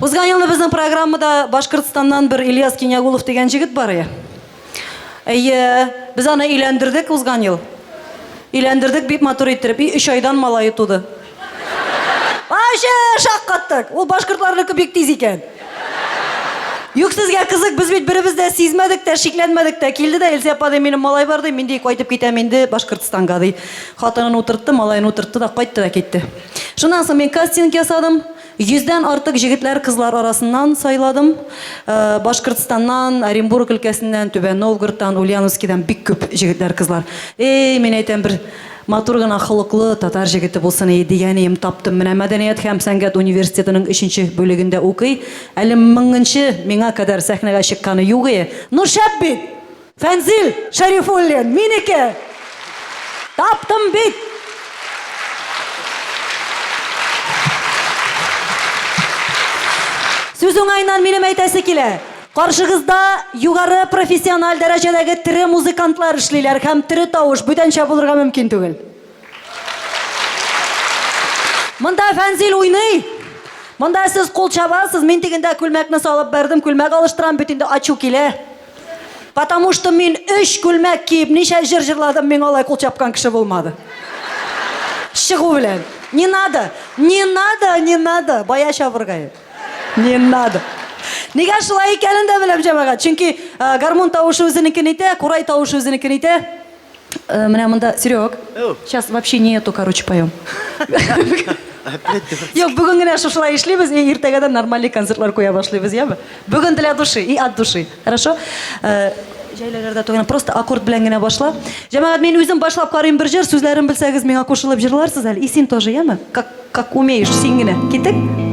Узган елны безнең программада Башкортстаннан бер Ильяс Кинягулов дигән җегет бар иде. Әйе, без аны өйләндердек узган ел. Өйләндердек бик матур иттереп. И өч айдан малае туды. Вообще шаккаттык. Ул башкортларныкы бик тиз икән. Юк сезгә кызык, без бит беребез дә сизмәдек тә, шикләнмәдек тә. Килде дә Эльза апа ди, минем малай бар ди, мин ди кайтып китәм инде Башкортстанга ди. Хатынын утыртты, малаен утыртты да кайтты да китте. Шуннан соң мин кастинг ясадым. Йөздән артык җегетләр, кызлар арасыннан сайладым. Башкортстаннан, Оренбург өлкәсеннән, Түбән Новгородтан, Ульяновскидан бик күп җегетләр, кызлар. Эй, мин әйтәм, бер матур гына холыклы татар җегете булсын и, дигәнием таптым. Менә мәдәният һәм сәнгать университетының өченче бүлегендә укый. Әле меңенче миңа кадәр сәхнәгә чыкканы юк и. Ну шәп бит! Фәнзил Шәрифуллин, минеке! Таптым бит! Сүз уңаеннан минем әйтәсе килә. Каршыгызда югары профессиональ дәрәҗәдәге тере музыкантлар эшлиләр һәм тере тавыш бүтәнчә булырга мөмкин түгел. Монда Фәнзил уйный. Монда сез кул чабасыз, мин тегендә күлмәкне салып бәрдем, күлмәк алыштырам бит инде ачу килә. Потому что мин өч күлмәк киеп ничә җыр җырладым, миңа алай кул чапкан кеше булмады. Чыгу белән. Не надо, не надо, не надо. Бая чабырга. Не надо. Нигә шулай икәнен дә беләм, җәмәгать. Чөнки э, гармун тавышы үзенекен итә, курай тавышы үзенекен итә. Э, менә монда, Серег, сейчас вообще не эту, короче, поем. Опять дурацкий. Юк, бүген генә шушылай эшлибез, и иртәгәдән нормальный концертлар куя башлыйбыз, яме? Бүген для души и от души. Хорошо? Э, Җәйләләрдә түгел, просто аккорд белән генә башла. Җәмәгать, мин үзем башлап карыйм бер җыр, сүзләрен белсәгез, миңа кушылып җырларсыз әле. И син тоже, яме? Как, как умеешь, син генә. Киттек?